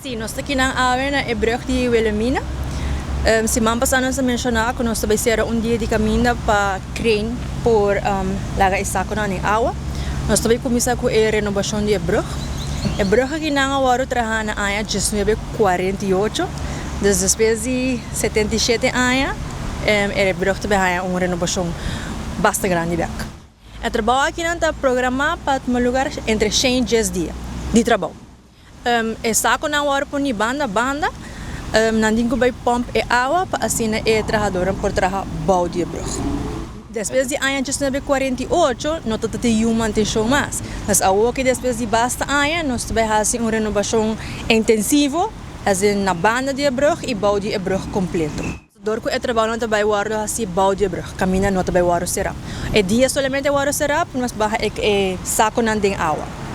Sí, nos ta kinan awe na e brug di Wilhelmina. Siman pasá nos a menshoná ku nos ta bai sera un dia di kaminda pa crane por laga e sakonan den awa. Nos ta bai kuminsá ku e renobashon di e brug. E brug akinan a wòrdu trahá na aña 1948, dus despues di 77 aña e brug ta bai haña un renobashon basta grandi bèk. E trabou akinan ta programá pa tuma lugar entre 110 dia di trabou. E sakonan wòrdu poni banda banda, nan tin ku bai pòmp e awa pa asina e trahadornan por traha bou di e brug. Despues di aña 1948 no ta tin yu mantenshon mas. Dus awoki despues di basta aña nos ta bai hasi un renobashon intensivo, as in na banda di e brug i bou di e brug kompleto. Dor ku e trabounan ta bai wòrdu hasi bou di e brug, kaminda no ta bai wòrdu será. E dia solamente wòrdu será pa nos baha e sakonan den awa.